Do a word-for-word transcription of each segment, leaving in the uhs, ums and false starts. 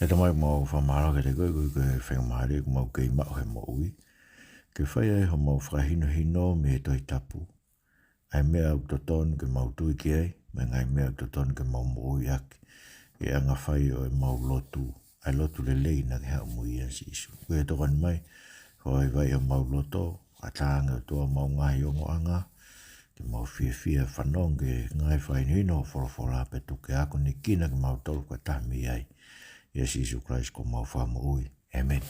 ʻE Tamai, mau fakamālō kiate koe, koeʻuhi ko e faingamālie kuo mau kei maʻu he moʻui ke fai ai homau fakahinohino mei he Tohi Tapu, ʻa e meʻa ʻoku totonu ke mau tui ki ai, mo e ngaahi meʻa ʻoku totonu ke mau moʻui ʻaki, ʻi he anga fai ʻo ʻemau lotu, ʻa e lotu lelei naʻa ke haʻu mo ia, Sīsū. Ko ia, tokoni mai, fai vaivai homau loto, ʻatā ange, ʻOtua, homau ngaahi ongoʻanga, ke mau fiefia fanongo ki he ngaahi fakahinohino ʻo e folofola, pea tuku ke akonekina kimautolu fakataha mei ai. ʻIa Sīsū Kalaisi ko homau Fakamoʻui. ʻĒmeni.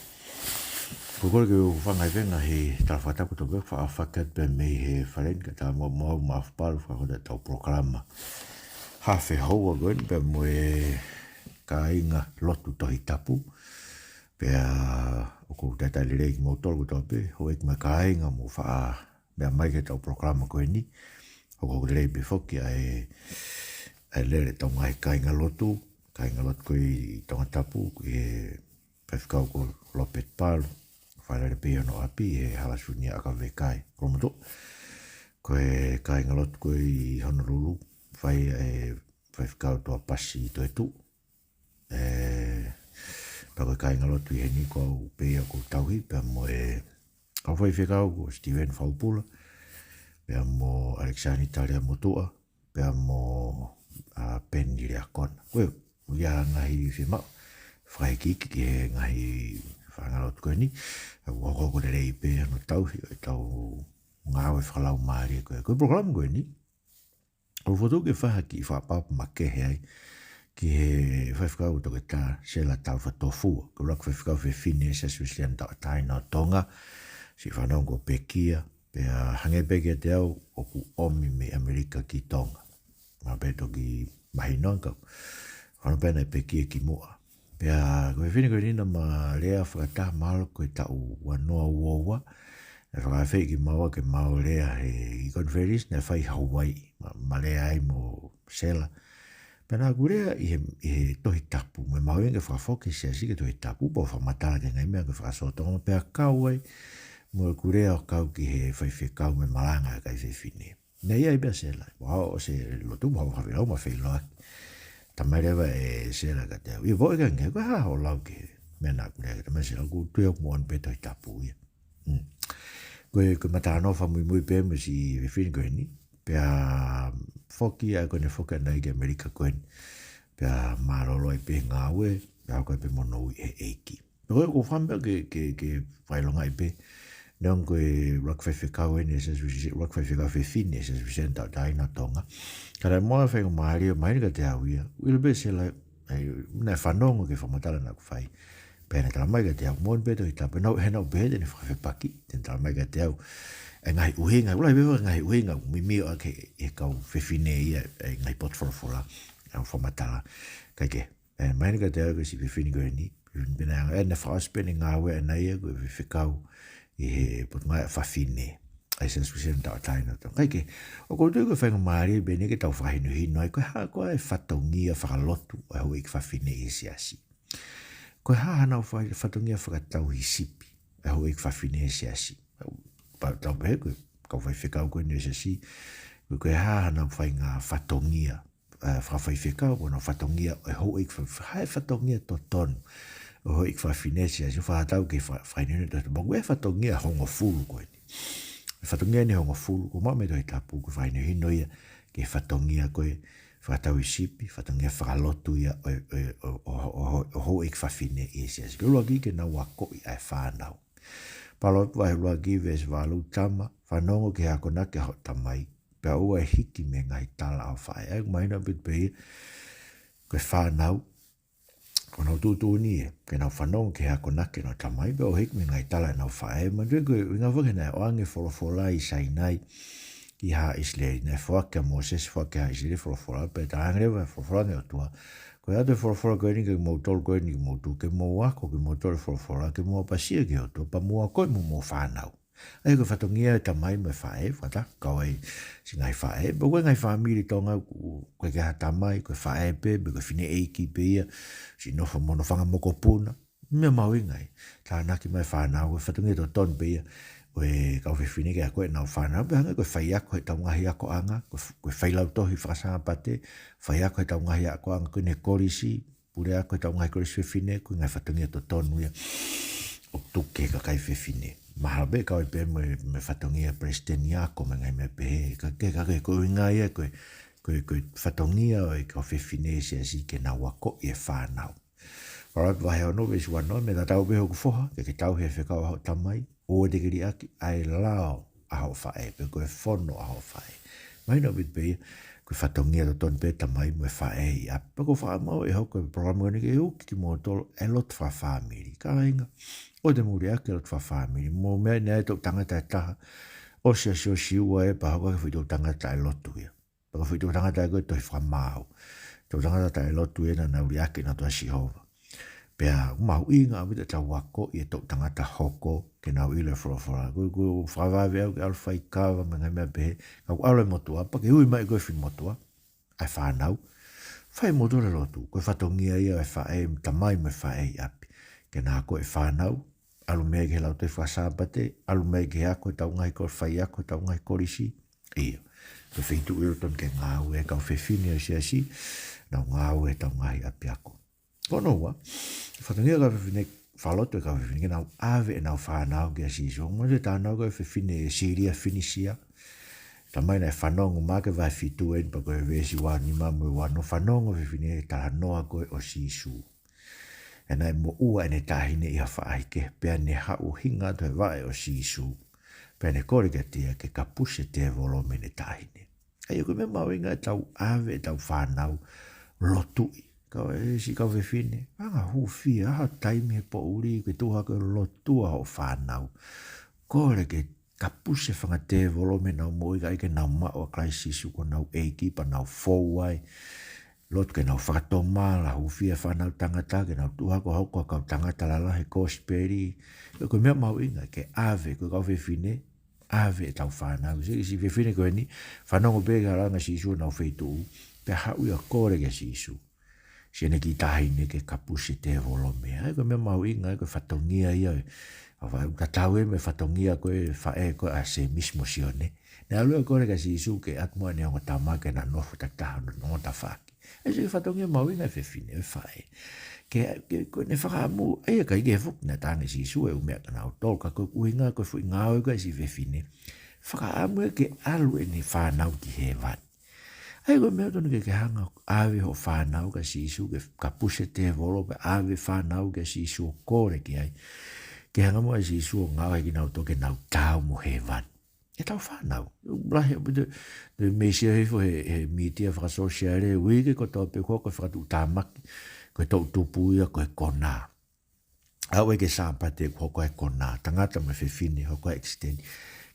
Ko e kole ke u hūfanga he ngaahi tala fakatapu kotoa pē ʻoku faʻa fakahoko atu pē mei he fale ni, kae ʻatā mo au, Maʻafu Palu, fakahoko atu ʻetau polokalama hafe houa ko eni pea mo e kāinga lotu Tohi Tapu. Pea ʻoku ou talitali lelei kimoutolu kotoa pē, houʻeiki mo e kāinga, mou faʻa meʻa mai ki heʻetau polokalama ko eni. Hokohoko lelei pē foki ʻa e, ʻa e lele ʻetau ngaahi kāinga lotu, kāinga lotu ko ē ʻi Tongatapu, ko e faifekau ko Lopeti Palu, fakalele pē ʻi hono ʻapi he Hala Siunia ʻAkaveka ʻi Kolomotuʻa. Ko e kāinga lotu ko ē ʻi Honolulu, fai ʻe he faifekau Tuapasi Toetuʻu. ʻE, pea ko e kāinga lotu ʻi heni ko au pē ia ʻoku ou tauhi, pea mo e kau faifekau ko Steven Faupula, pea mo ʻAlekisani Talia Motuʻa, pea mo, ʻa, Peni Leakona. Ko ia, ʻa e ngaahi fiemaʻu fakaikiiki ki he ngaahi fānau lotu ko eni, ʻa, ʻoku hokohoko lelei pē hono tauhi ʻo ʻetau ngāue fakalaumālie ko ē. Ko e polokalama ko eni, ʻoku ou fokotuʻu ke fai ha kiʻi fakapapau makehe ai ki he faifekau Toketā Sela Taufa-Tofua, ko e ʻuluaki faifekau fefine ʻo e Siasi Uēsiliana Tauʻatāina ʻo Tonga. Siʻi fanongo ko e pekia, pea hangē pē kiate au ʻoku ʻomi mei ʻAmelika ki Tonga. Mahalo pē toki mahino ange, ka u fanongo pē naʻe pekia kimuʻa. Pea ko e fefine ko eni naʻá ma lea fakataha mahalo ko e taʻu ua noa ua ua, naʻe fakaafeʻi kimaua ke mau lea he konifelenisi naʻe fai ʻi Hawaiʻi, ma, ma lea ai mo Sela. Pea naʻá ku lea ʻi he, ʻi he Tohi Tapu, mo e mahuʻinga ke fakafoki e siasi ki he Tohi Tapu, pea u fakamatala ki he ngaahi meʻa ke fakasōtoma, pea kau ai mo ʻeku lea ʻo kau ki he faifekau mo e malanga ʻa e kakai fefine. Naʻe ʻi ai pē ʻa Sela, ʻoku ʻosi e lotu, mo e hau hafe lau ma feiloaki. Talamai leva ʻe Sela kiate au, ʻio, ʻoku ʻikai ke, ko e hā hoʻo lau ki he meʻa naʻá ku lea, talamai ʻe Sela, ʻoku ou tui au ʻoku moʻoni pē Tohi Tapu ia. Mm. Ko e, ko e mata noa fakamuimui pē mo e siʻi fefine ko eni, pea foki ʻa ē ko eni foki ʻaʻana ki ʻAmelika ko eni, pea mālōlō ai pē ngāue, pea hoko ai pē mo hono ui ʻe he ʻEiki. Pea ko e, ʻoku ou fakaʻamu ke, ke, ke fakaʻilongaʻi pē, neongo ko e ʻuluaki faifekau eni ʻo e Siasi Uēsiliana, ʻuluaki faifekau fefine ʻo e Siasi Uēsiliana Tauʻatāina ʻo Tonga, ka naʻe maʻu ha faingamālie ʻo mahino kiate au ia, ʻoku ʻilo pē ʻe Sela, ʻa ia naʻe fanongo ki he fakamatala naʻá ku fai. Pea naʻe talamai kiate au, moʻoni pē Tohi Tapu, naʻá ku, he naʻá ku pehē te ne fakafepaki, te ne talamai kiate au ʻa e ngaahi ʻuhinga, ʻoku lahi pē ʻa e ngaahi ʻuhinga ʻoku mimiʻi ʻaki ʻe he kau fefine ia ʻa e ngaahi potu folofola, ʻa e fakamatala. Kae kehe, ʻe mahino kiate au ko e siʻi fefine ko eni, fefine pē naʻe anga, ʻe, naʻe fakaʻosi pē ʻene ngāue ʻaʻana ia ko e faifekau ʻi he Potungāue ʻa Fafine ʻa e Siasi Uēsiliana Tauʻatāina ʻo Tonga. Kae kehe, ʻoku ou tui ko e faingamālie pē eni ke tau fakahinohino ai, ko e hā koā e fatongia fakalotu ʻo e houʻeiki fafine ʻi he siasi. Ko e hā haʻanau fai, fatongia fakatauhisipi ʻo e houʻeiki fafine ʻi he siasi. Pea tau pehē ko e kau faifekau ko eni ʻo e siasi, ko e, ko e hā haʻanau faʻahinga fatongia, ʻa, fakafaifekau, ko honau fatongia ʻo e houʻeiki fa-, fa-, hā e fatongia totonu ʻo e houʻeiki fafine ʻi he siasi, ʻo fakatatau ki he fa-, fakahinohino ʻa e Tohi Tapu. Ko e fatongia ʻe hongofulu ko eni. Fatongia eni ʻe hongofulu, ʻoku maʻu mei he Tohi Tapu, ʻoku fakahinohino ia ki he fatongia ko ē fakatauhisipi, fatongia fakalotu ia ʻo e, ʻo e, ʻo e, ʻo e, ʻo e, ʻo e, ʻo e houʻeiki fafine ʻi he siasi. Ko e ʻuluaki, ke nau akoʻi ʻa e fānau. Palōvepi vahe ʻuluaki veesi valu, Tama, fanongo ki he akonaki ʻa hoʻo tamai, pea ʻoua ʻe hiki mei he ngaahi tala ʻa ho faʻē. ʻA ia ʻoku mahino ʻaupito pē ia, ko e fānau, ko honau tuʻutuʻuni ē, ke nau fanongo ki he akonaki ʻenau tamai, pea ʻoua ʻe hiki mei he ngaahi tala ʻenau faʻē. Manatuʻi ko e ʻuhinga foki naʻe ʻoange e folofola ʻi Sainai ki haʻa ʻIsileli, naʻe foaki kia Mōsese, foaki ki haʻa ʻIsileli e folofola, pea talaange leva ʻe he folofola ange ʻa e ʻOtua, ko e ʻoatu e folofola ko eni kiate kimoutolu ko eni kimoutolu, ke mou ako kimoutolu e folofola, ke mou ʻapasia ki he ʻOtua, pea mou akoʻi mo hoʻomou fānau. ʻA ia ko e fatongia ʻo e tamai mo e faʻē, fakataha, kau ai siʻi ngaahi faʻē, pea ko e ngaahi fāmili Tonga ʻoku ʻikai ke ʻi ai ha tamai, ko e faʻē pē, pe ko e fineʻeiki pē ia, siʻi nofo mo hono fanga mokopuna, meʻa mahuʻinga ia. Tānaki mai e fānau, ko e fatongia totonu pē ia ʻo e kau fefine ke akoʻi ʻenau fānau, pea hangē ko e faiako heʻetau ngaahi akoʻanga, ko e f-, ko e failautohi faka-Sāpate, faiako heʻetau ngaahi akoʻanga ko eni he kolisi, puleako ʻetau ngaahi kolisi fefine, ko e ngaahi fatongia totonu ia ʻoku tuku ki he kakai fefine. Mahalo pē kau ai pē mo e, mo e fatongia palesiteni ako mo e ngaahi meʻa pehē, ka ke, ka ke, ko e ʻuhinga ia ko e, ko e, ko e fatongia ʻo e kau fefine ʻi he siasi ke nau akoʻi e fānau. Palōvepi vahe ono veesi uanoa, meʻa tatau pē hoku foha, ke ke tauhi e fekau ʻa hoʻo tamai, ʻoua te ke liʻaki ʻa e lao ʻa hoʻo faʻē, pe ko e fono ʻa hoʻo faʻē. Mahino ʻaupito pē ia, ko e fatongia totonu pē tamai mo e faʻē ʻi ʻapi. Pea ʻoku ou fakamālō ʻe hoko e polokalama ko eni ke uki kimoutolu e lotu fakafāmili. Kāinga, ʻoua te mou liʻaki e lotu fakafāmili. Mou meʻa ni ʻa e toʻutangata ʻe taha, ʻosi ʻa e siosiua ē pea hoko ʻa e foʻi toʻutangata taʻelotu ia. Pea ko e foʻi toʻutangata ko e tohi fakamaau. Toʻutangata taʻelotu ē naʻa nau liʻaki ʻenau tui ʻa Sihova. Pea mahuʻinga ʻaupito ʻetau akoʻi e toʻutangata hoko ke nau ʻilo e folofola. Ko, ko e fakavave au ke ʻalu faikava mo e ngaahi meʻa pehē, ka ʻoku ʻalu e motuʻa, pea ke ui mai ko e fili motuʻa, ʻa e fānau. Fai moutolu e lotu, ko e fatongia ia ʻo e faʻē, tamai mo e faʻē ʻi ʻapi. Ke na akoʻi e fānau, ʻalu mei ai ki he lautohi fakasāpate, ʻalu mei ai ki he ako ʻetau ngaahi ko-, faiako ʻetau ngaahi kolisi. ʻIo. Ko e feituʻu ia ʻoku totonu ke ngāue e kau fefine ʻo e siasi, nau ngāue ʻi heʻetau ngaahi ʻapiako. Ko hono ua, fatongia e kau fefine, fakalotu e kau fefine, ke nau ʻave ʻenau fānau kia Sīsū. Mo e talanoa ko e fefine Sīlia Finisia. Talamai naʻe fanongo, Maʻake vahe fitu eni pea ko e veesi uanima mo e uanoa, fanongo e fefine he talanoa ko ē ʻo Sīsū. Pea naʻe moʻua ʻene taʻahine ʻi ha faʻahikehe, pea ne haʻu ʻo hinga atu he vaʻe ʻo Sīsū. Pea ne kole kiate ia ke kapusi e tēvolo mei heʻene taʻahine. ʻA ia ko e meʻa mahuʻinga ʻetau ʻave ʻetau fānau ʻo lotuʻi. Kau e siʻi kau fefine, anga hūfia, ʻaho taimi he poʻuli, ke tuʻu hake ʻo lotua hoʻo fānau. Kole ke kapusi e fanga tēvolo mei heʻenau moʻui kae ke nau maʻu ʻa Kalaisi Sīsū ko honau ʻEiki pea nau fou ai. Lotu ke nau fakatomala, hūfia e fānau tangata, ke nau tuʻu hake ʻo hoko ko e kau tangata lalahi he kosipeli. Ko e meʻa mahuʻinga ke ʻave, ko e kau fefine, ʻave ʻetau fānau. Siʻi, siʻi fefine ko eni, fanongo pē ki he ʻalu ange ʻa Sīsū ki honau feituʻu, pea haʻu ia ʻo kole kia Sīsū. Siʻene kiʻi taʻahine ke kapusi e tēvolo mei ai. Ko e meʻa mahuʻinga, ko e fatongia ia. ʻA vai, ʻoku tatau ia mo e fatongia ko ē ʻa e faʻē ko ē ʻa Sēmisi mo Sione. Naʻe ʻalu ia ʻo kole kia Sīsū ke ʻoatu muʻa ʻene ongo tama ke na nofo takitaha ʻo ongo tafaʻaki. ʻA ia siʻi fatongia mahuʻinga e fefine, e faʻē. Ke, ke, ko ʻene fakaʻamu, ʻa ia ʻikai ke foki naʻe talaange ʻe Sīsū e ʻū meʻa kia nautolu, ka ko e ʻuhinga ko e foʻi ngāue ko ē ʻa e siʻi fefine. Fakaʻamu ia ke ʻalu ʻene fānau ki hēvani. ʻA ia ko e meʻa totonu ke ke hanga ʻo ʻave hoʻo fānau kia Sīsū, ke kapusi e tēvolo pea ʻave e fānau kia Sīsū ʻo kole ki ai. Ke hanga muʻa ʻe Sīsū ʻo ngāueʻaki kinautolu ke nau taau mo hēvani. ʻEtau fānau. Lahi ʻaupito, te mei sio hifo he, he mītia fakasōsiale, uike kotoa pē ʻoku hoko e fakatuʻutāmaki, ko e toʻutupu ia ko e konā. Aʻu ai ki he Sāpate ʻoku hoko ai e konā, tangata mo e fefine hoko ai e ʻekisiteni.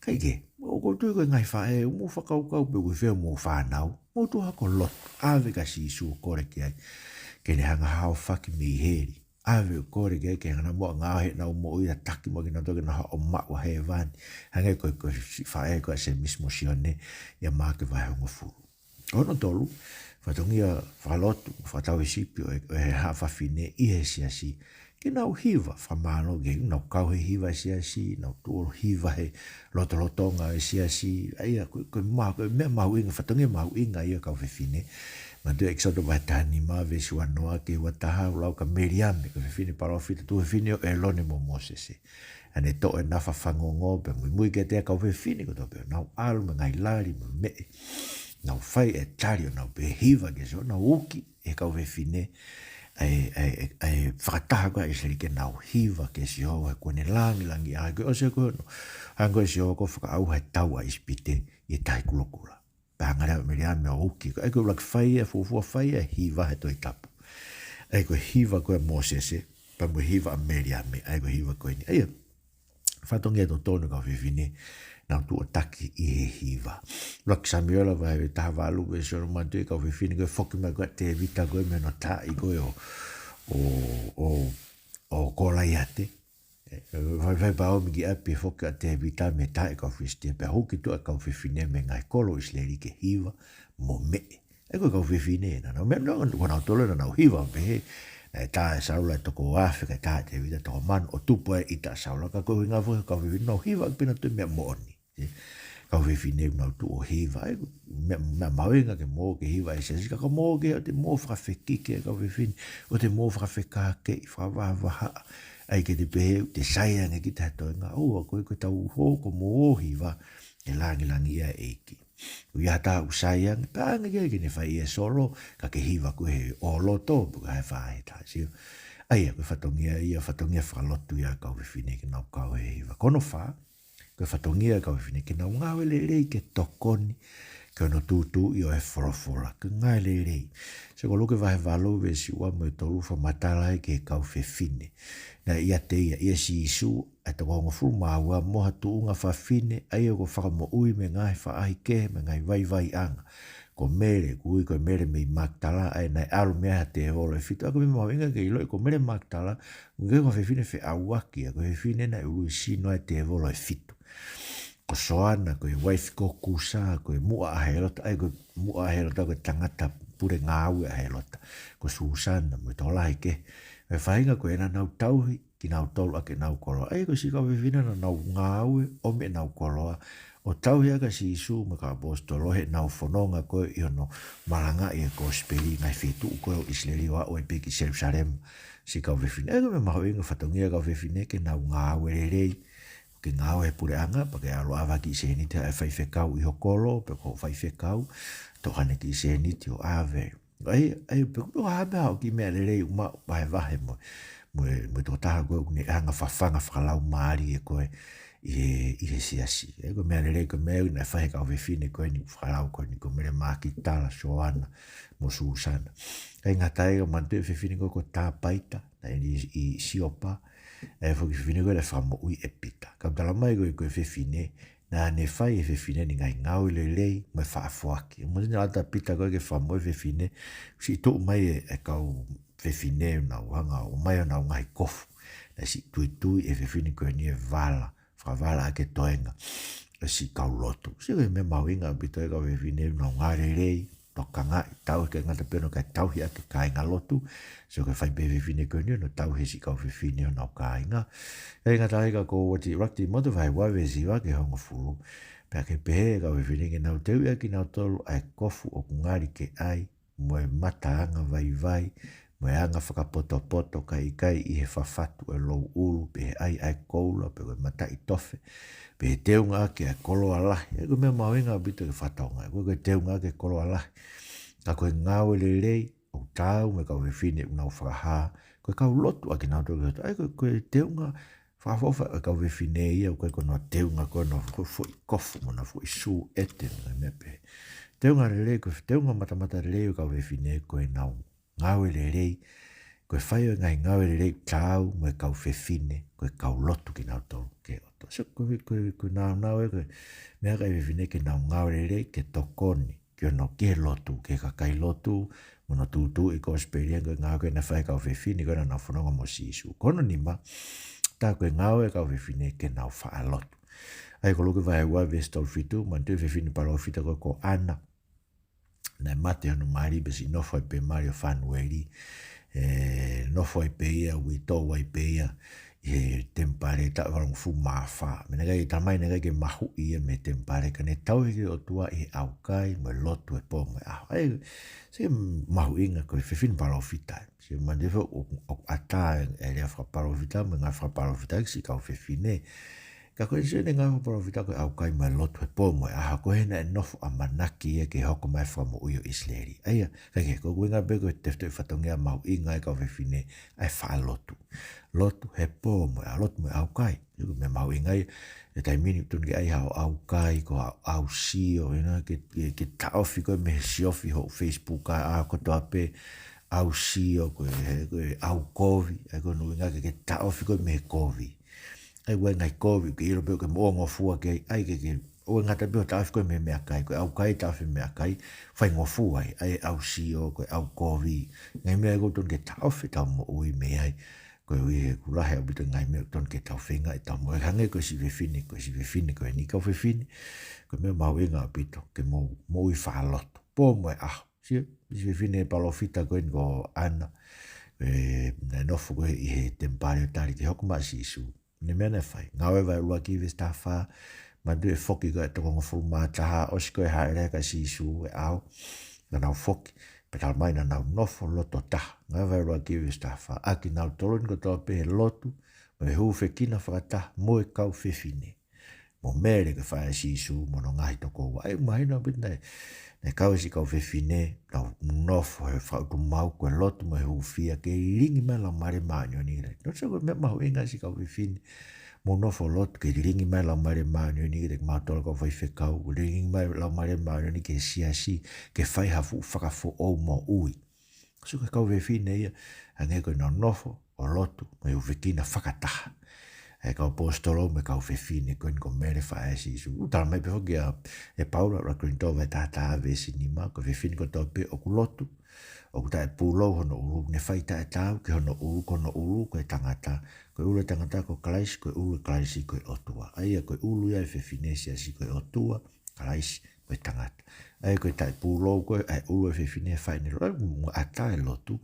ʻIkai ke, ʻoku ou tui ko e ngaahi faʻē, ʻoku mou fakakaukau pē ʻoku ʻi fē hoʻomou fānau, mou tuʻu hake ʻo lotu, ʻave kia Sīsū ʻo kole ki ai, ke ne hanga ʻo haofaki mei heli. ʻAve ʻo kole ki ai ke hanga muʻa ʻo ngāueʻi heʻenau moʻui ʻo tataki muʻa kinautolu ke nau haʻu ʻo maʻu ʻa hēvani. Hangē ko e, ko e siʻi faʻē ko ē ʻa Sēmisi mo Sione, ʻia Maʻake vahe hongofulu. Ko hono tolu, fatongia fakalotu, fakatauhisipi ʻo e, ʻo e haʻa fafine ʻi he siasi. Ke nau hiva, fakamālō ke nau kau he hiva he siasi, nau tuʻu ʻo hiva he lotolotonga ʻo e siasi. ʻA ia, ko e, ko e ma-, ko e meʻa mahuʻinga, fatongia mahuʻinga ia kau fefine. Manatuʻi ʻEkisoto vahe taha nima, veesi uanoa ki he uataha, ʻoku lau kia Meliame, ko e fefine palōfita, tuofefine ʻo ʻĒlone mo Mōsese. Naʻa ne toʻo e nafa fangongo, pea muimui kiate ia e kau fefine kotoa pē, nau ʻalu mo e ngaahi lali mo e meʻe. Nau fai e tali ʻo nau pehē hiva kia Sihova, nau uki ʻe he kau fefine ʻa e, ʻa e, ʻa e fakataha ko ē ʻa ʻIsileli ke nau hiva kia Sihova, he kuo ne langilangiʻia, ko e ʻosi ko ē hono hanga ʻe Sihova ʻo fakaʻauha e tau ʻa ʻIsipite ʻi he Tahi Kulokula. Pea hanga leva ʻe Meliame ʻo uki, ʻa ia ko e ʻuluaki fai ʻa e fuofua fai ʻa e hiva he Tohi Tapu. ʻA ia ko e hiva ko ē ʻa Mōsese, pea mo e hiva ʻa Meliame, ʻa ia ko e hiva ko eni. ʻA ia, fatongia totonu e kau fefine, nau tuʻu ʻo taki ʻi he hiva. ʻUluaki Samiuela vahe taha valu, veesi ono, manatuʻi e kau fefine ko ē foki mai ko ē ʻa Tēvita ko ē mei hono taaʻi ko ē ʻo, ʻo, ʻo, ʻo Kolaiate. ʻE, ʻe, fai, fai pea ō mai ki ʻapi, foki ʻa Tēvita mei he taaʻi e kau Filisitia, pea hū ki tuʻa e kau fefine mei he ngaahi kolo ʻo ʻIsileli ke hiva mo meʻe. ʻA ia ko e kau fefine, naʻa nau meʻa, naʻa nau, ko nautolu naʻa nau hiva pehē, naʻe tā ʻe Saula e toko afe, kae tā ʻe Tēvita e toko mano, ʻo tupu ai e ʻita ʻa Saula, ka ko e ʻuhinga foki e kau fefine, nau hiva pē nautolu e meʻa moʻoni. ʻE, kau fefine ʻoku nau tuʻu ʻo hiva. ʻA ia, meʻa, meʻa mahuʻinga ke mou ō ke hiva ʻi he siasi, ka ka mou ō ke ʻo te mou fakafekiki e kau fefine, ʻo te mou fakafekākeʻi, fakavahavahaʻa. ʻA ia ke te pehē ʻoku te sai ange kita he toenga. ʻOua, ko e, ko ʻetau hoko mo hiva, ʻe langilangiʻia e ʻEiki. ʻOku ʻi ai ha taha ʻoku sai ange, pea ange ke, ke ne fai e solo, ka ke hiva koe he ʻo loto, pe ko e hā e faʻahi taha, sio. ʻA ia, ko e fatongia ia, fatongia fakalotu ia kau fefine ke nau kau he hiva. Ko hono fā, ko e fatongia kau fefine ke nau ngāue lelei ke tokoni ki hono tūtuuʻi ʻo e folofola. Ke ngāue lelei. Sio ko Luke vahe valu veesi ua mo e tolu, fakamatala ai ki he kau fefine. Naʻe ʻiate ia, ʻia Sīsū, ʻa e toko hongofulu mā ua mo ha tuʻunga fafine, ʻa ia ʻoku fakamoʻui mei he ngaahi faʻahi kehe, mei he ngaahi vaivaiʻanga. Ko Mele, ʻoku ui ko e Mele mei Makitala, ʻa ia naʻe ʻalu mei ai ha tēvolo ʻe fitu. ʻA ia ko e meʻa mahuʻinga ke ʻiloʻi ko Mele Makitala, ʻoku ʻikai ko ha fefine feʻauaki ia, ko e fefine naʻe ului sino ai e tēvolo ʻe fitu. Ko Soana, ko e uaifi ko Kusa, ko e muʻa ʻa Hēlota, ʻa ia ko e muʻa ʻa Hēlota, ko e tangata pule ngāue ʻa Hēlota. Ko Susana, mo e tokolahi kehe. Ko e faʻahinga ko ē naʻa nau tauhi kinautolu ʻaki ʻenau koloa. ʻA ia ko e siʻi kau fefine naʻa nau ngāue ʻo ʻomi ʻenau koloa ʻo tauhi ʻaki ʻa Sīsū mo e kau ʻaposetolo heʻenau fononga ko ē ʻi hono malangaʻi e kosipeli ʻi he ngaahi feituʻu ko ē ʻo ʻIsileli ʻo aʻu ai pē ki Selusalema. Siʻi kau fefine. ʻA ia ko e meʻa mahuʻinga fatongia kau fefine ke nau ngāue lelei. Ke ngāue he puleʻanga, pea ke ʻalu ʻo ʻave ha kiʻi sēniti ʻa e faifekau ʻi ho kolo, pe ko e faifekau, toʻo haʻane kiʻi sēniti ʻo ʻave. ʻA ia, ʻa ia, pe ko e hā pē ha kiʻi meʻa lelei ʻoku maʻu vahevahe mo, mo e, mo e tokotaha ko ē ʻoku ne hanga ʻo fafanga fakalaumālie ko ē ʻi he, ʻi he siasi. ʻA ia ko e meʻa lelei ko e meʻa naʻe fai ʻe he kau fefine ko eni ʻoku fakalau ko eni ko Mele Makitala, Soana, mo Susana. ʻIkai ngata ai ka manatuʻi e fefine ko ē ko Tāpaita, naʻe ʻi, ʻi Siopa, ʻa e foʻi fefine ko ē naʻe fakamoʻui ʻe Pita. Ka ʻoku talamai ko e, ko e fefine, naʻa ne fai ʻe he fefine ni e ngaahi ngāue lelei mo e faʻa foaki. Mo ne ʻalu atu ʻa Pita ko ē ke fakamoʻui e fefine, siʻi tuʻu mai e, e kau fefine ʻo nau hanga ʻo ʻomai honau ngaahi kofu. Naʻe siʻi tuitui ʻe he fefine ko eni e vala, fakavala ʻaki e toenga ʻo e siʻi kau lotu. Sio ko e meʻa mahuʻinga ʻaupito e kau fefine ʻoku nau ngāue lelei, tokangaʻi, tauhi, ʻikai ngata pē hono kae tauhi ʻaki e kāingalotu. Sio ko e fai pē ʻe he fefine ko eni hono tauhi e siʻi kau fefine honau kāinga. ʻIkai ngata ai ka ko ʻUluaki Tīmote vahe ua veesi hiva ki he hongofulu. Pea ke pehē ʻe he kau fefine ke nau teuʻi ʻakinautolu ʻa e kofu ʻoku ngali ke ʻai, mo e mata angavaivai, mo e anga fakapotopoto, kae ʻikai ʻi he fafatu ʻo e louʻulu, pe he ʻai ʻa e koula, pe ko e mataʻitofe, pe he teunga ʻaki ʻa e koloa lahi. ʻA ia ko e meʻa mahuʻinga ʻaupito ke fakatokangaʻi, ko e, ko e teunga ʻaki e koloa lahi. Ka ko e ngāue lelei ʻoku taau mo e kau fefine ʻoku nau fakahā, ko e kau lotu ʻakinautolu ki he ʻOtua. ʻA ia ko e, ko e teunga fakaʻofoʻofa ʻo e kau fefine ia, ʻoku ʻikai ko hono teunga ko hono fo-, foʻi kofu mo hona foʻi sū ʻete mo e meʻa pehē. Teunga lelei, ko e teunga matamatalelei ʻo e kau fefine ko ʻenau ngāue lelei, ko e fai ʻo e ngaahi ngāue lelei taau mo e kau fefine, ko e kau lotu kinautolu ki he ʻOtua. So, ko e, ko e, ko e nāunau ē, ko e meʻa ʻa e kau fefine ke nau ngāue lelei, ke tokoni ki hono, ki he lotu, ki he kakai lotu, mo hono tūtuuʻi e kosipeli, ko e ngāue ko ē naʻe fai ʻe he kau fefine ko ē naʻa nau fononga mo Sīsū. Ko hono nima, tā ko e ngāue ʻa e kau fefine ke nau faʻa lotu. ʻA ia ko Luke vahe ua veesi tolu fitu, manatuʻi e fefine palōfita ko ē ko ʻAna. Naʻe mate hono mali pea siʻi nofo ai pē mali ʻo Fanueli. ʻE, nofo ai pē ia, uitou ai pē ia ʻi he temipale taʻu ʻe valungofulu mā fā. Meʻa naʻe ʻikai, talamai naʻe ʻikai ke mahuʻi ia mei he temipale, ka ne tauhi ki he ʻOtua ʻi he ʻaukai mo e lotu he pō mo e ʻaho. ʻA ia, sio ki he mahuʻinga ko e fefine palōfita. Sio, manatuʻi foki ʻoku, ʻoku ʻatā e, e lea fakapalōfita mo e ngāue fakapalōfita ki siʻi kau fefine. Ka ko e sio ʻene ngāue fakapalōfita ko e ʻaukai mo e lotu he pō mo e ʻaho, ko e hā naʻe nofo ʻamanaki ia ke hoko mai e fakamoʻui ʻo ʻIsileli. ʻA ia, kae kehe, ko e ʻuhinga pē ko e tefitoʻi fatongia mahuʻinga ʻa e kau fefine, ʻa e faʻa lotu. Lotu he pō mo e ʻaho, lotu mo e ʻaukai. Ko e meʻa mahuʻinga ia, ʻi he taimi ni ʻoku totonu ke ʻai haʻo ʻaukai, ko haʻo ʻau sio, ʻi he ngaahi ke, ke, ke taʻofi koe mei he siofi hoʻo Facebook ʻa e ʻaho kotoa pē, ʻau sio, ko e, ko e ʻau kovi, ʻa ia ko hono ʻuhinga ke, ke taʻofi koe mei he kovi. ʻA ia ʻoku ʻi ai e ngaahi kovi, ke ʻilo pē ʻoku ke moʻua ngofua ki ai, ʻa ia ke, ke, ʻoua ʻe ngata pē ʻi hoʻo taʻofi koe mei he meʻakai, ko e ʻaukai taʻofi mei he meʻakai, faingofua ai, ʻa ia ʻau sio, ko e ʻau kovi, ngaahi meʻa ʻoku totonu ke taʻofi ʻetau moʻui mei ai, koeʻuhi he ʻoku lahi ʻaupito e ngaahi meʻa ʻoku totonu ke tau feinga ʻi heʻetau moʻui. Hangē ko e siʻi fefine, ko e siʻi fefine ko eni, kau fefine, ko e meʻa mahuʻinga ʻaupito ke mou moʻui faʻa lotu. Pō mo e ʻaho. Sio, siʻi fefine palōfita ko eni ko ʻAna, ē, naʻe nofo ko ē ʻi he temipale ʻo tali ke hoko mai ʻa Sīsū. Ko e meʻa naʻe fai. Ngāue vahe ʻuluaki veesi taha fā, Manatuʻi e foki ko ē ʻa e toko hongofulu mā taha, ʻosi ko ē hāʻele hake ʻa Sīsū he ʻao, naʻa nau foki, pea talamai naʻa nau nofo loto taha. Ngāue vahe ʻuluaki veesi taha fā. ʻA kinautolu ni kotoa pē he lotu, mo e hūfekina fakataha, mo e kau fefine. Mo Mele ko e faʻē ʻa Sīsū, mo hono ngaahi tokoua. ʻA ia mahino pē naʻe, naʻe kau e siʻi kau fefine, nau nofo he fakaʻutumauku e lotu mo e hūfia ke lilingi mai e Laumālie Māʻoniʻoni. Nō se ko e meʻa mahuʻinga siʻi kau fefine, mou nofo lotu ke lilingi mai e Laumālie Māʻoniʻoni, ke mautolu kau faifekau, lilingi mai e Laumālie Māʻoniʻoni ki he siasi, ke fai ha fuʻu fakafoʻou moʻui. So ko e kau fefine ia, hangē ko ʻenau nofo ʻo lotu, mo e hūfekina fakataha. ʻA e kau ʻaposetolo mo e kau fefine, ko eni ko Mele faʻē ʻa Sīsū. ʻOku talamai pē foki ʻe, ʻe Paula, ʻuluaki Kolinitō vahe taha taha veesi nima, ko e fefine kotoa pē ʻoku lotu, ʻoku taʻepūlou hono ʻulu, ne fai taʻetaau ki hono ʻulu, ko hono ʻulu ko e tangata, ko e ʻulu ʻo e tangata ko Kalaisi, ko e ʻulu ʻo Kalaisi ko e ʻOtua. ʻA ia ko e ʻulu ia ʻo e fefine he siasi ko e ʻOtua, Kalaisi, ko e tangata. ʻA ia ko e taʻepūlou ko ē ʻa e ʻulu ʻo e fefine he faʻē ne lotu, ʻoku ʻatā e lotu,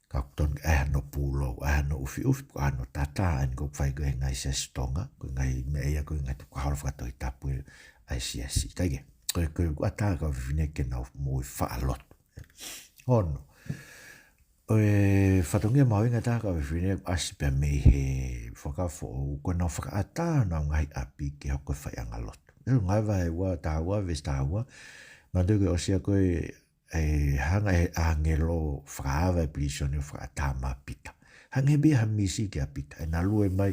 ka ʻoku totonu ke ʻai hano pūlou, ʻai hano ʻufiʻufi, ko hano tatā, ʻa eni ʻoku fai ko ē he ngaahi siasi Tonga, ko e ngaahi meʻa ia ko ē ngaahi tukufakaholo fakatohitapu ʻa e siasi. Kae kehe, ko e, ko e ʻoku ʻatā e kau fefine ke nau moʻui faʻa lotu. Ono, ʻo e fatongia mahuʻinga taha ʻo e kau fefine ʻoku ʻasi pē mei he Fuakava Foʻou, ko ʻenau fakaʻatā honau ngaahi ʻapi ke hoko ko e faiʻanga lotu. ʻI he Ngāue vahe ua taha ua, veesi taha ua, manatuʻi ko e ʻosi ia ko ē ʻe hanga ʻe he ʻāngelo ʻo fakaava e pilīsone ʻo fakaʻatā maʻa Pita. Hangē pē ia ha misi kia Pita. ʻE na lue mai,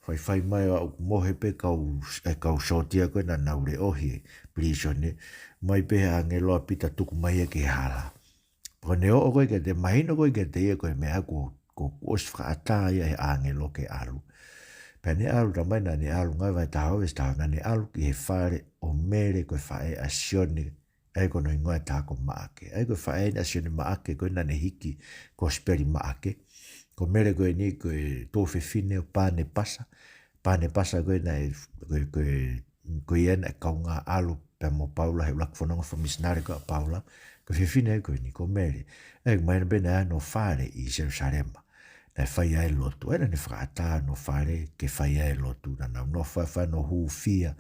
faifai mai ʻo aʻu mohe pē kau, e kau sōtia ko ē naʻa nau leʻohi e pilīsone. Mai pē he ʻāngelo ʻa Pita tuku mai ia ki he hala. Pea ko ʻene ō ko ē kiate, mahino ko ē kiate ia ko e meʻa ko, ko, kuo ʻosi fakaʻatā ia ʻe he ʻāngelo ke ʻalu. Pea ne ʻalu, talamai naʻa ne ʻalu, Ngāue vahe taha ua veesi taha ua, naʻa ne ʻalu ki he fale ʻo Mele ko e faʻē ʻa Sione, ʻa ia ko hono hingoa ʻe taha ko Maʻake. ʻA ia ko e faʻē eni ʻa Sione Maʻake, ko ē naʻa ne hiki Kosipeli Maʻake. Ko Mele ko eni ko e tuofefine ʻo Panepasa. Panepasa ko ē naʻe, ko e, ko e, ko ia naʻe kaungā ʻalu pea mo Paula he ʻuluaki fononga fakamisinale ko ē ʻa Paula. Ko e fefine ko eni ko Mele. ʻA ia ʻoku mahino pē naʻe ʻi ai hono fale ʻi Selusalema. Naʻe fai ai e lotu, ʻa ia naʻa ne fakaʻatā hono fale ke fai ai e lotu, naʻa nau nofo ai ʻo fai hono hūfia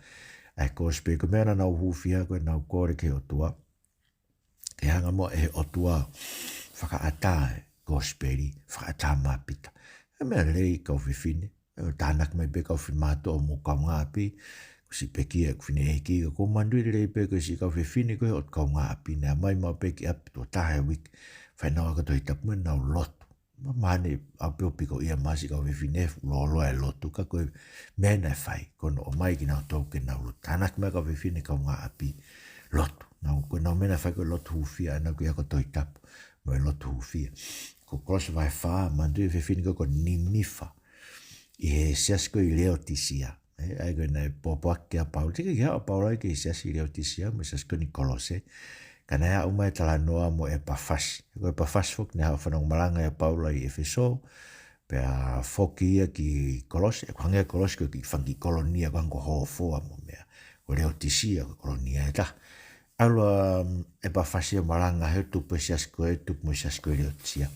ʻa e kosipeli, ko e meʻa naʻa nau hūfia ko ʻenau kole ki he ʻOtua, ke hanga muʻa ʻe he ʻOtua ʻo fakaʻatā e kosipeli, fakaʻatā maʻa Pita. ʻA e meʻa lelei kau fefine, ʻo tānaki mai pē kau finemātuʻa mo e kaungāʻapi, ko e siʻi pekia ʻeku fineʻeiki, ka ʻoku ou manatuʻi lelei pē ko e siʻi kau fefine ko ē ʻo e kaungāʻapi, naʻe ʻomai maʻu pē ki ʻapi tuʻo taha he uike, fai ʻenau ako Tohi Tapu mo ʻenau lotu. Ma, mahalo ne ʻaupito piko ia masi kau fefine he fuʻu lōloa e lotu, ka ko e meʻa naʻe fai, ko hono ʻomai kinautolu ke nau lotu. Tānaki mai kau fefine kaungāʻapi lotu. Nau, ko ʻenau meʻa naʻe fai ko e lotu hūfia, ʻenau kiʻi ako Tohi Tapu mo e lotu hūfia. Ko Kolose vahe fā, manatuʻi e fefine ko ē ko Nimifa, ʻi he siasi ko ē ʻi Leotisia. ʻE, ʻa ia ko ē naʻe pōpoaki kia Paula, teʻeki ke haʻu ʻa Paula ia ki he siasi ʻi Leotisia, mo e siasi ko eni Kolose. Ka naʻe aʻu mai e talanoa mo ʻEpafasi. Ko ʻEpafasi foki naʻe haʻu ʻo fanongo malanga ʻia Paula ʻi ʻEfesō, pea foki ia ki Kolose, ʻoku hangē ʻa Kolose ko e kiʻi fanga kiʻi kolonia, ko e hangē ko Hofoa mo e meʻa. Ko Leotisia ko e kolonia ʻe taha. ʻAlu ʻa, um, ʻEpafasi ʻo malanga he tupu e siasi ko ē, tupu mo e siasi ko ē ʻi Leotisia.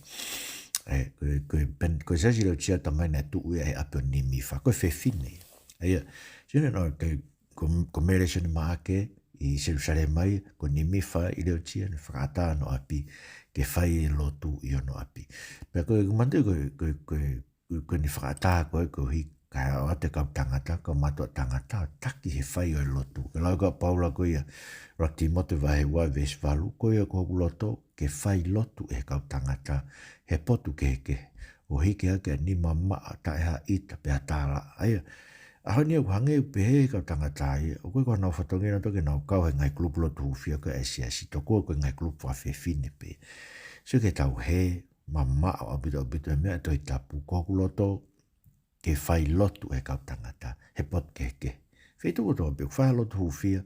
ʻE, ko e, ko e pen-, ko e siasi ʻi Leotisia talamai naʻe tuʻu ia he ʻapi ʻo Nimifa, ko e fefine ia. ʻA ia, sio naʻe ʻi ai e, ko, ko Mele ʻa Sione Maʻake ʻi Selusalema ia, ko Nimifa ʻi Leotisia, naʻe fakaʻatā hono ʻapi ke fai e lotu ʻi hono ʻapi. Pea ko e, ʻoku manatuʻi ko e, ko e, ko e, ko ʻene fakaʻatā ko ē koeʻuhi kae ʻoatu e kau tangata, kau mātuʻa tangata, ʻo taki he fai ʻo e lotu. Ko e lau ko ē ʻa Paula ko ia, ʻuluaki Tīmote vahe ua veesi valu, ko ia ko hoku loto, ke fai lotu ʻe he kau tangata he potu kehekehe, ʻo hiki hake ʻa e nima maʻa taʻe ha ʻita pe ha tālaʻa. ʻA ia, ʻaho ni ʻoku hangē ʻoku pehē ʻe he kau tangata ia, ʻoku ʻikai ko haʻanau fatongia nautolu ke nau kau he ngaahi kulupu lotu hūfia ko ē ʻa e siasi, tokua ko e ngaahi kulupu fakafefine pē. Sio ki heʻetau hē mamaʻo ʻaupito ʻaupito he meʻa ʻa e Tohi Tapu, ko hoku loto, ke fai lotu ʻe he kau tangata he potu kehekehe. Feituʻu kotoa pē ʻoku fai ai e lotu hūfia,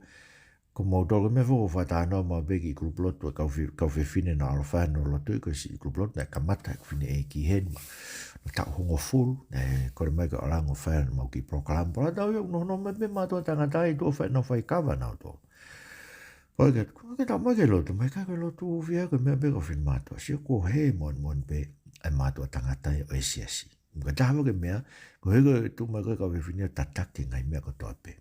ko moutolu ko e meʻa foki ʻoku fakatalanoa maʻu pē ki he kulupu lotu ʻa e kau fe-, kau fefine naʻa nau ʻalu ʻo fai hono lotu, ko e siʻi kulupu lotu naʻe kamata ʻeku fineʻeiki heni, ma, ma taʻu hongofulu, naʻe kole mai ke u ʻalu ange ʻo fai haʻamau kiʻi polokalama. Polokalama tau ia, ʻoku nofo mai pē mātuʻa tangata ʻi tuʻa ʻo fai, nau fai kava nautolu. Pea ke, ke tau mai ke lotu, mai ka ke lotu hūfia ko e meʻa pē ʻa e kau finemātuʻa. Sio ko e hē moʻoni moʻoni pē ʻa e mātuʻa tangata ia ʻo e siasi. Ka taha foki e meʻa, ko e hē ko e tuʻu mai ko ē e kau fefine ʻo tataki e ngaahi meʻa kotoa pē.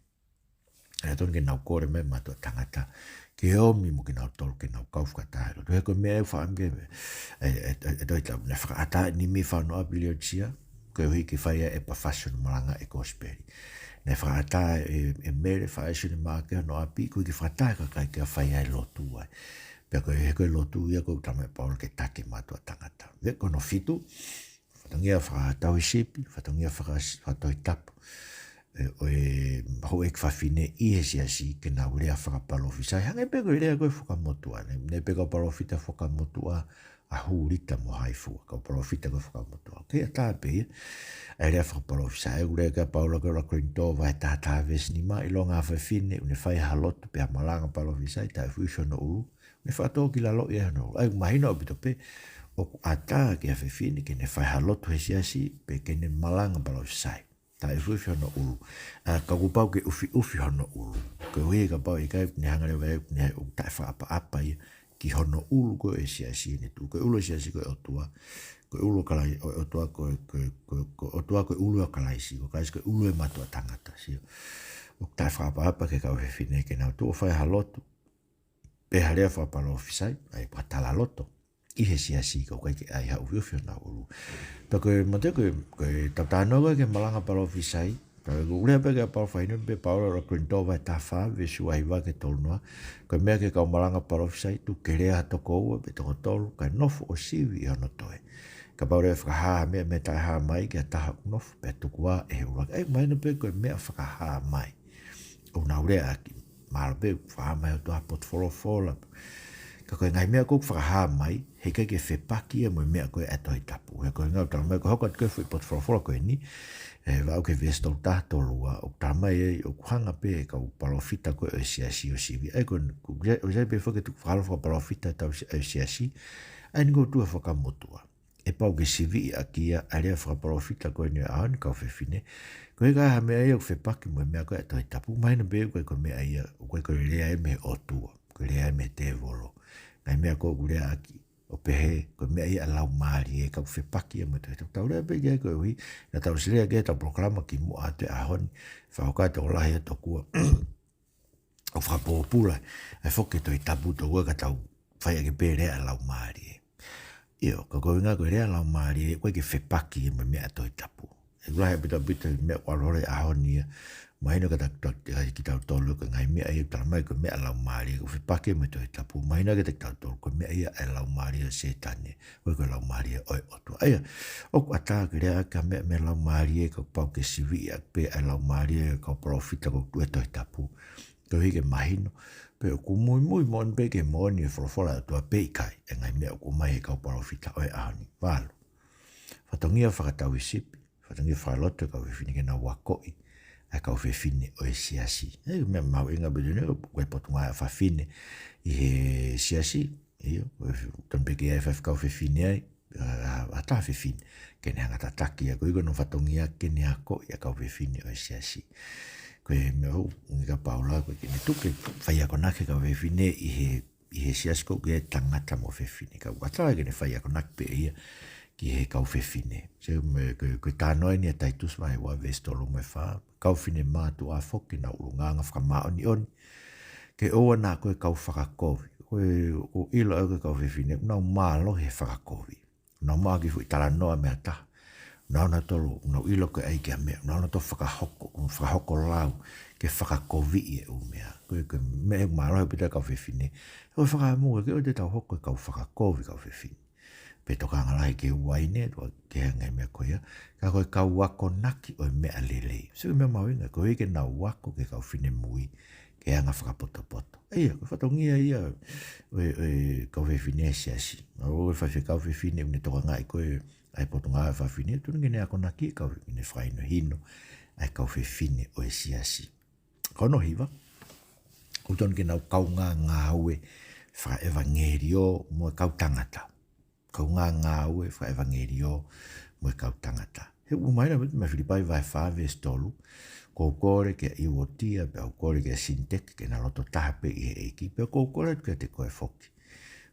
ʻE tonu ke nau kole mai mātuʻa tangata ke omi mo kinautolu ke nau kau fakataha he lotu. He ko e meʻa ʻoku faʻa ʻami ke, ʻe, ʻe, ʻe, ʻe Tohi Tapu, naʻe fakaʻatā ʻe Nīfai fānau ʻa Piliotisia, koeʻuhi ke fai ʻa e ʻepafaso hono malanga ʻa e kosipeli. Naʻe fakaʻatā ʻe, ʻe Mele faʻē Sione Maʻake hono ʻapi, koeʻuhi ke fakaʻatā e kakai ke fai ʻa e lotu ai. Pea ko e, he ko e lotu ia ʻoku talamai ʻe Paula ke taki mātuʻa tangata. Veesi ko hono fitu, fatongia fakatauhisipi, fatongia faka-, fakatohitapu ʻe, ʻo e houʻeiki fafine ʻi he siasi ke nau lea fakapalōfisai. Hangē pē ko e lea ko ē fakamotuʻa, ne, ne pē kau palōfita fakamotuʻa ʻa Hūlita mo Haifua, kau palōfita ko ē fakamotuʻa. Ko ia tā pē ia, ʻa e lea fakapalōfisai. ʻOku lea ki ai ʻa Paula ko e ʻUluaki Kolinitō vahe taha taha veesi nima, ʻilonga ha fefine ʻoku ne fai ha lotu pe ha malanga palōfisai, taʻeʻufiʻufi hono ʻulu, ʻoku ne fakatōkilalo ia hono ʻulu. ʻA ia ʻoku mahino ʻaupito pē, ʻoku ʻatā ki ha fefine ke ne fai ha lotu he siasi, pe ke ne malanga palōfisai, taʻeʻufiʻufi hono ʻulu. ʻA, ka kuo pau ke ʻufiʻufi hono ʻulu. Koeʻuhi kapau ʻe ʻikai, ne hanga leva ʻe, ne ʻoku taʻefakaʻapaʻapa ia ki hono ʻulu ko ē ʻo e siasi ʻoku ne tuʻu. Ko e ʻulu ʻo e siasi ko e ʻOtua. Ko e ʻulu ʻo Kalai-, ʻo e ʻOtua ko e, ko e, ko e, ko e ʻOtua ko e ʻulu ʻo Kalaisi. Ko Kalaisi ko e ʻulu ʻo e mātuʻa tangata. Sio. ʻOku taʻefakaʻapaʻapa ki he kau fefine ke nau tuʻu ʻo fai ha lotu pe ha lea fakapalōfisai, ʻa e fakatalaloto ʻi he siasi, ka ʻoku ʻikai ke ʻi ai ha ʻufiʻufi honau ʻulu. Pea ko e, mate ko e, ko e tau talanoa ko ē ki he malanga palōfisai, pea ʻoku lea pē ki ai ʻa Paula, faʻa inu pē ʻe Paula ʻUluaki Kolinitō vahe taha fā, veesi ua hiva ki he tolu noa, ko e meʻa ki he kau malanga palōfisai, tuku ke lea ha toko ua pe toko tolu, kae nofo ʻo sivi ʻi hono toe. Kapau ʻe fakahā ha meʻa mei he taʻehā mai ki ha taha ʻoku nofo, pea tuku ā ʻe he ʻuluaki. ʻA ia, mahino pē ko e meʻa fakahā mai ʻoku nau leaʻaki. Mahalo pē fakahā mai ʻe he ʻOtua ha potu folofola. Ka ko e ngaahi meʻa ʻoku fakahā mai, heʻikai ke fepaki ia mo e meʻa ko ē ʻa e Tohi Tapu. He ko e ʻuhinga ʻoku talamai ko e hoko atu ko ē foʻi potu folofola ko eni, ʻe, vaʻu ki he veesi tolu taha tolu ua, ʻoku talamai ai ʻoku hanga pē ʻe he kau palōfita ko ē ʻo e siasi ʻo sivi. ʻA ia ko, ko, ʻoku ʻi ai pē foki e tukufakaholo fakapalōfita ʻa e tau si-, ʻa e siasi, ʻa ia ʻoku tuʻu he fakamotuʻa. ʻE pau ke siviʻi ʻaki ia ʻa e lea fakapalōfita ko eni ʻo e ʻaho ni, kau fefine. Ko e ʻikai ha meʻa ia ʻoku fepaki mo e meʻa ko ē ʻa e Tohi Tapu, mahino pē ko e, ko e meʻa ia, ko e, ko e lea ia mei he ʻOtua, ko e lea ia mei he tēvolo. Ngaahi meʻa ko ē ʻoku leaʻaki ʻo pehē ko e meʻa ia ʻa e Laumālie, ka ʻoku fepaki ia mo e Tohi Tapu. Tau lea pē ki ai koeʻuhi, naʻa tau ʻosi lea ki ai ʻi heʻetau polokalama kimuʻa atu he ʻaho ni, fakakaukau tokolahi ʻa e tokua ʻoku fakapōpula ʻa e foki e Tohi Tapu, tokua ka tau fai ʻaki pē lea ʻa e Laumālie. ʻIo, ka ko e ʻuhinga ko e lea ʻa e Laumālie, ʻoku ʻikai ke fepaki mo e meʻa ʻa e Tohi Tapu. ʻOku lahi ʻaupito ʻaupito e meʻa ʻoku ʻalu holo he ʻaho ni ia. Mahino kiate kita, kiate kitautolu ko e ngaahi meʻa ia ʻoku talamai ko e meʻa ʻa e Laumālie, ʻoku fepaki mo e Tohi Tapu. Mahino kiate kitautolu ko e meʻa ia ʻa e laumālie ʻo Sētane, ʻoku ʻikai ko e Laumālie ʻo e ʻOtua. ʻA ia, ʻoku ʻatā ke leaʻaki ha meʻa mei he Laumālie, ka ʻoku pau ke siviʻi ʻaki pē ʻa e Laumālie ʻa e kau palōfita ʻoku tuʻu he Tohi Tapu, koeʻuhi ke mahino pe ʻoku muimui moʻoni pē ki he moʻoni ʻo e folofola ʻa e ʻOtua pe ʻikai ʻa e ngaahi meʻa ʻoku ʻomai ʻe he kau palōfita ʻo e ʻaho ni. Valu, fatongia fakatauhisipi, fatongia fakaloto ʻa e kau fefine ke nau akoʻi ʻa e kau fefine ʻo e siasi. ʻA ia ko e meʻa mahuʻinga ʻaupito eni, ko e Potungāue ʻa Fafine ʻi he siasi, ʻio, ko e fe-, tonu pē ke ʻi ai e faifekau fefine ai, ʻa, ʻa, ʻa ha taha fefine ke ne hanga ʻo tataki ia, koeʻuhi ko hono fatongia ke ne akoʻi ʻa e kau fefine ʻo e siasi. Ko e meʻa ʻoku ʻuhinga ʻa Paula ko ē ke ne tuku ke fai akonaki e kau fefine ʻi he, ʻi he siasi ko ē ʻoku ʻi ai e tangata mo e fefine. Ka ʻoku ʻatā ke ne fai akonaki pē ia ki he kau fefine. Sio, meʻa ko e, ko e talanoa eni ʻa Taitusi vahe ua veesi tolu mo e fā, kau finemātuʻa foki ke nau ʻulungaanga fakamāʻoniʻoni, ke ʻoua naʻa ko e kau fakakovi. Ko e, ʻoku ʻilo ʻe au ko e kau fefine, ʻoku nau mālohi he fakakovi. ʻOku nau maʻu ha kiʻi foʻi talanoa mei ha taha, ʻoku nau, nau tolu, ʻoku nau ʻilo ko e ʻai ki ha meʻa, ʻoku nau, nau tolu fakahoko, ʻoku fakahoko lau ke fakakoviʻi e ʻū meʻa. Ko e, ko e meʻa ʻoku mālohi ʻaupito ʻa e kau fefine, ko e fakaʻamu ke ʻoua te tau hoko ko e kau fakakovi kau fefine. Pe tokanga lahi ki he uaine, pe ki he ngaahi meʻa ko ia, ka ko e kau akonaki ʻo e meʻa lelei. Sio ki he meʻa mahuʻinga, koeʻuhi ke nau ako ki he kau finemui ke anga fakapotopoto. ʻA ia, ko e fatongia ia ʻo e, ʻo e kau fefine he siasi. ʻA ia ko e faifekau fefine ʻoku ne tokangaʻi ko ē ʻa e Potungāue ʻa Fafine, tonu ke ne akonaki e kau, ke ne fakahinohino ʻa e kau fefine ʻo e siasi. Ko hono hiva, ʻoku tonu ke nau kaungā ngāue fakaʻevangeliō mo e kau tangata. Kaungā ngāue fakaʻevangeliō mo e kau tangata. He ʻoku mahino ʻaupito mei Filipai vahe fā veesi tolu, ʻoku ou kole kia ʻIuotia, pea ʻoku ou kole kia Sinitike, ke na loto taha pē ʻi he ʻEiki, pea ʻoku ou kole atu kiate koe foki,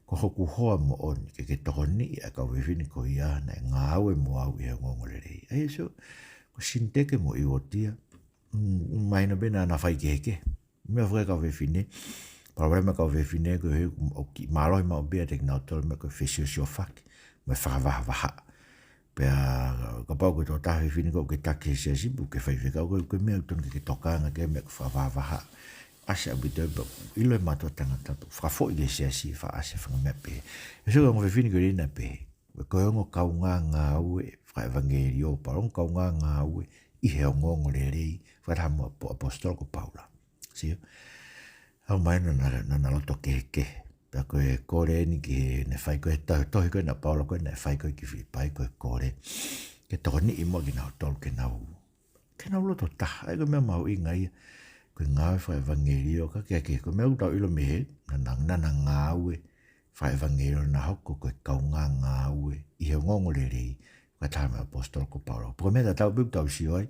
ko hoku hoa moʻoni, ke ke tokoniʻi ʻa e kau fefine ko ia naʻe ngāue mo au ʻi he ongoongolelei. ʻA ia sio, ko Sinitike mo ʻIuotia, mm, mahino pē naʻa na fai kehekehe. Meʻa fua e kau fefine, palopalema e kau fefine ko e ʻoku mālohi maʻu pē ʻiate kinautolu e meʻa ko e fesiosiofaki mo e fakavahavahaʻa. Pea kapau ko e tokotaha fefine ko ē ʻoku ke taki he siasi pe ʻoku ke faifekau, ko e, ko e meʻa ʻoku totonu ke ke tokanga ki ai e meʻa ko e fakavahavahaʻa. ʻAsi ʻaupito ia pea ʻilo ʻe he mātuʻa tangata ʻoku fakafoʻi ki he siasi e faʻa ʻasi e fanga meʻa pehē. He sio ki he ongo fefine ko eni naʻe pehē, ko e ongo kaungāngāue fakaʻevangeliō ʻo Paula, ongo kaungāngāue ʻi he ongoongolelei fakataha mo e ʻapo-, ʻaposetolo ko Paula. Sio. Aʻu mai naʻa na, na, na loto kehekehe. Pea ko e kole eni ki he, naʻe fai ko ē he to-, tohi ko ē ʻa Paula ko ē naʻe fai ko ē ki Filipai, ko e kole ke tokoniʻi muʻa kinautolu ke nau, ke nau loto taha. ʻA ia ko e meʻa mahuʻinga ia, ko e ngāue fakaʻevangeliō, ka ke, ke, ko e meʻa ʻoku tau ʻilo mei hē, naʻa na, naʻa na ngāue fakaʻevangeliō, naʻa na hoko ko e kaungāngāue ʻi he ongoongolelei fakataha mo e ʻaposetolo ko Paula. Pea ko e meʻa tatau pē ʻoku tau sio ai,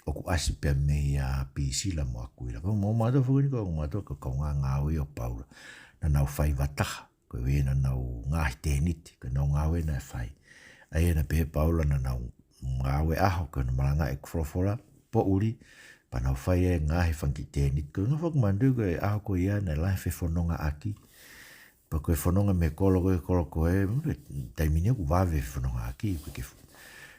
ʻoku ʻasi pē ia meia Pisila mo ʻAkuila. Pea mo mātuʻa foki eni ko e ongo mātuʻa ko e kaungāngāue ʻo Paula. Naʻa nau fai fakataha, ko e ʻuhi naʻa nau ngaahi tēniti, ko ʻenau ngāue naʻe fai. ʻA ia naʻe pehē ʻe Paula naʻa nau ngāue ʻaho, ko ʻenau malangaʻi e folofola, poʻuli pea nau fai e ngaahi fanga kiʻi tēniti. Ko e ngaahi fakamanatu ko e ʻaho ko ia naʻe lahi e fefonongaʻaki. Pea ko e fononga mei he kolo ko ē ki he kolo ko ē, taimi ni ʻoku vave e fefonongaʻaki, ko e ke fu-,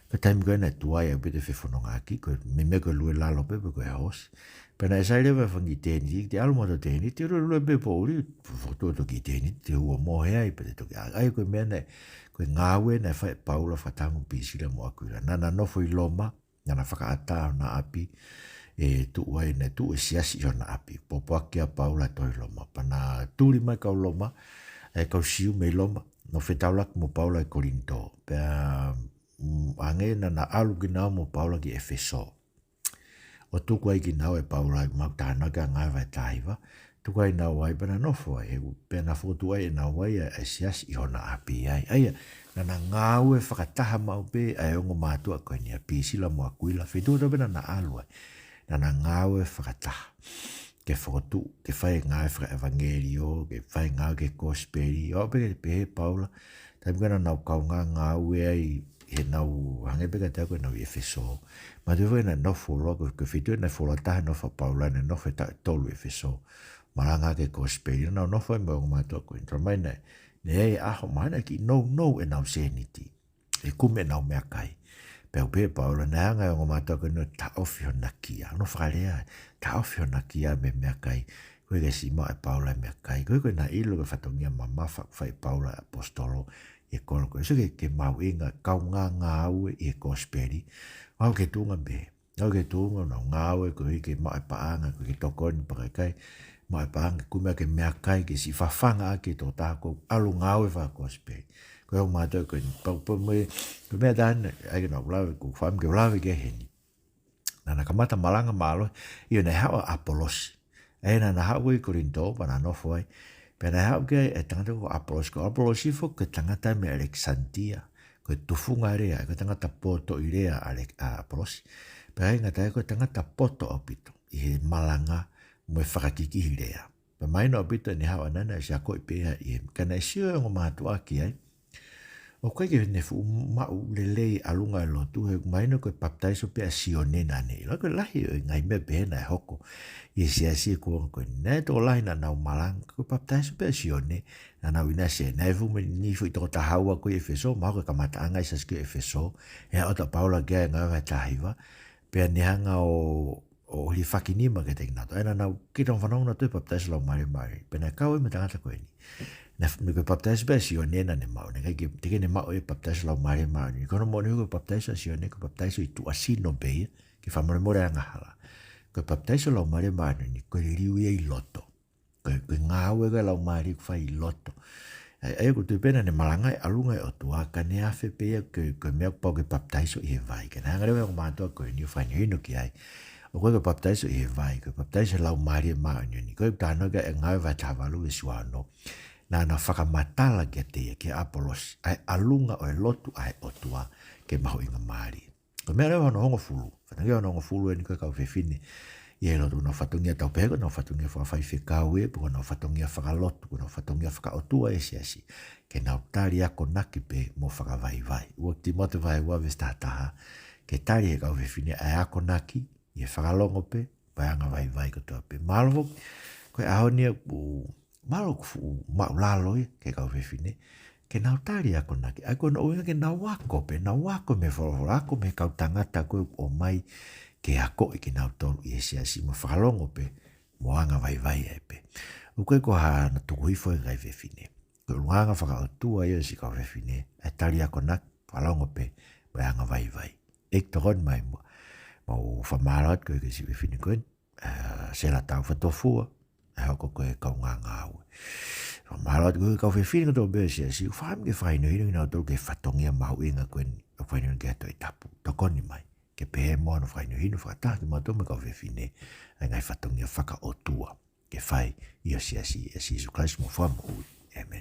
ko e taimi ko ē naʻe tuai ʻaupito e fefonongaʻaki, ko e meimei ko e lue lalo pē, pe ko e hoosi. Pea naʻe sai leva e fanga kiʻi tēniti, te ʻalu mo hoto tēniti, te lue, lue pē poʻuli, fokotuʻu hoto kiʻi tēniti, te u ō ʻo mohe ai, pea te toki ʻalu. ʻA ia ko e meʻa naʻe, ko e ngāue naʻe fai ʻe Paula fakataha mo Pisila mo ʻAkuila. Naʻa na nofo ʻi Loma, naʻa na fakaʻatā hona ʻapi, ʻe tuʻu ai, naʻe tuʻu e siasi ʻi hona ʻapi. Pōpoaki ʻa Paula e tohi Loma. Pea naʻe tuli mai e kau Loma, e kau Siu mei Loma, ʻo fetaulaki mo Paula ʻi Kolinitō. Pea, mm, hangē naʻa na ʻalu kinaua mo Paula ki ʻEfesō. ʻO tuku ai kinaua ʻe Paula, ʻoku mau talanoa ki ai he ngāue vahe taha hiva, tuku ai kinaua ai pea na nofo ai, he ʻoku, pea na fokotuʻu ai ʻe naua ia e siasi ʻi hona ʻapi ai. ʻA ia, naʻa na ngāue fakataha maʻu pē ʻa e ongo mātuʻa ko eni ʻa Pisila mo ʻAkuila, feituʻu kotoa pē naʻa na ʻalu ai. Naʻa na ngāue fakataha. Ke fokotuʻu, ke fai e ngāue fakaʻevangeliō, ke fai e ngāue ki he kosipeli, ʻo aʻu pē ke pehē ʻe Paula, taimi ko ē naʻa nau kaungāngāue ai, heʻenau hangē pē kiate au ko ʻenau ʻi ʻEfesō. Manatuʻi foki naʻe nofo fuoloa, ko, ko e feituʻu naʻe fuoloa taha e nofo ʻa Paula, naʻe nofo he taʻu ʻe tolu ʻi ʻEfesō. Malanga ki he kosipeli, naʻa nau nofo ai mo e ongo mātuʻa ko ē. Talamai naʻe, naʻe ʻi ai e ʻaho mahalo naʻe kiʻi nounou ʻenau sēniti. ʻE kumi ʻenau meʻakai. Pea ʻoku pehē ʻe Paula naʻe hanga ʻe he ongo mātuʻa ko eni ʻo taʻofi hona kia. Hono fakalea, taʻofi hona kia mei he meʻakai. Koeʻuhi ke siʻi maʻu ʻe Paula e meʻakai. Koeʻuhi ko ʻena ʻilo ko e fatongia mamafa ʻoku fai ʻe Paula e ʻaposetolo ʻi he kolo ko ē. Sio ki he, ki he mahuʻinga e kaungāngāue ʻi he kosipeli. ʻO aʻu ki he tuʻunga pehē. ʻO aʻu ki he tuʻunga ʻo nau ngāue koeʻuhi ke maʻu e paʻanga, koeʻuhi ke tokoni pea ka ʻikai maʻu e paʻanga, kumi ʻaki e meʻakai ke siʻi fafanga ʻaki e tokotaha ʻoku ʻalu ngāue fakakosipeli. Ko e ongo mātuʻa ko eni, pau, pau mo e, ko e meʻa taha eni, ʻai ke u lave, ʻoku ou fakaʻamu ke u lave ki ai heni. Naʻa na kamata malanga mālohi, ʻio naʻe haʻu ʻa ʻApolosi. ʻA ia naʻa na haʻu ʻi Kolinitō, pea na nofo ai. Pea naʻe haʻu ki ai e tangata ko ʻApolosi, ko ʻApolosi foki ko e tangata mei ʻAlekisanitia, ko e tufunga lea, ko e tangata poto ʻi lea ʻa ʻAle-, ʻa ʻApolosi. Pea ʻikai ngata ai, ko e tangata poto ʻaupito ʻi he malanga mo e fakakikihi lea. Pea mahino ʻaupito ʻene haʻu ʻanenai, ʻosi akoʻi pē ia ʻi he, ka naʻe sio e ongo mātuʻa ki ai, ʻoku ʻikai ke ne fuʻu maʻu lelei ʻalunga e lotu, he ʻoku mahino ko e papitaiso pē ʻa Sione naʻa ne ʻilo. Ko e lahi ʻo e ngaahi meʻa pehē naʻe hoko ʻi he siasi ko ē ko eni. Naʻe tokolahi naʻa nau malanga, ko e papitaiso pē ʻa Sione naʻa nau ʻinasi ai. Naʻe fuʻu mei ni fuʻu toko taha ua ko ē ʻi ʻEfesō, mahalo ko e kamataʻanga e siasi ko ē ʻi ʻEfesō, he ʻoatu ʻa Paula ki ai e ngāue vahe taha hiva, pea ne hanga ʻo ʻo hilifaki nima kiate kinautolu. ʻA ia naʻa nau kei fanongo nautolu he papitaiso Laumālie Māʻoniʻoni. Pea naʻe kau ai mo e tangata ko eni. Naʻe f-, ko e papitaiso pē ʻa Sione naʻa ne maʻu. Naʻe ʻikai ke, teʻeki ke ne maʻu e papitaiso Laumālie Māʻoniʻoni. Ko hono moʻoni ko e papitaiso ʻa Sione, ko e papitaiso ʻi tuʻasino pē ia, ke fakamolemole angahala. Ko e papitaiso Laumālie Māʻoniʻoni, ko e liliu ia ʻi loto. Ko e, ko e ngāue ko ē ʻa e Laumālie ʻoku fai ʻi loto. ʻA ia, ʻa ia ʻoku ou tui pē naʻa ne malanga he ʻalunga e ʻOtua, ka ne afe pē ia ko e, ko e meʻa kuo pau ke papitaiso ʻi he vai. Ka naʻe hanga leva e ongo mātuʻa ko eni ʻo fakahinohino ki ai, ʻoku ʻikai ko e papitaiso ʻi he vai, ko e papitaiso he Laumālie Māʻoniʻoni. Ko e talanoa ki ai e Ngāue vahe taha valu veesi ua ono. Naʻa na fakamatala kiate ia, kia ʻApolosi, ʻa e ʻalunga ʻo e lotu ʻa e ʻOtua ki he mahuʻingamālie. Ko e meʻa leva hono hongofulu. Fatongia hono hongofulu eni ko e kau fefine ʻi he lotu, ko honau fatongia, tau pehē ko honau fatongia fakafaifekau ē, pe ko honau fatongia fakalotu, ko honau fatongia fakaʻotua ʻi he siasi, ke nau tali akonaki pē mo fakavaivai. Ua Tīmote vahe ua veesi taha taha, ke tali ʻe he kau fefine ʻa e akonaki ʻi he fakalongo pē, mo e anga vaivai kotoa pē. Mālō foki, ko e ʻaho ni ʻoku, mālō ʻoku fuʻu maʻulalo ia ki he kau fefine ke nau tali akonaki. ʻA ia ko hono ʻuhinga ke nau ako pē, nau ako mei he folofola, ako mei he kau tangata ko ē ʻoku ʻomai ke akoʻi kinautolu ʻi he siasi mo fakalongo pē mo anga vaivai ai pē. ʻOku ʻikai ko haʻana tuku hifo e kakai fefine. Ko e ʻulungaanga fakaʻotua ia ʻo e siʻi kau fefine, ʻa e tali akonaki, fakalongo pē mo e anga vaivai. ʻEiki tokoni mai muʻa. Mau fakamālō atu ko ē ki he siʻi fefine ko eni, ʻa Sela Taufatofua, ʻa e hoko ko e kaungā ngāue. Fakamālō atu ko ē ki he kau fefine kotoa pē ʻo e siasi, ʻoku fakaʻamu ke fakahinohino kinautolu ki he fatongia mahuʻinga ko eni ʻoku fakahinohino ki ai e Tohi Tapu. Tokoni mai ke pehē mo hono fakahinohino fakataha kimautolu mo e kau fefine ʻa e ngaahi fatongia fakaʻotua ke fai ʻi ho siasi, ʻia Sīsū Kalaisi homau Fakamoʻui. ʻĒmeni.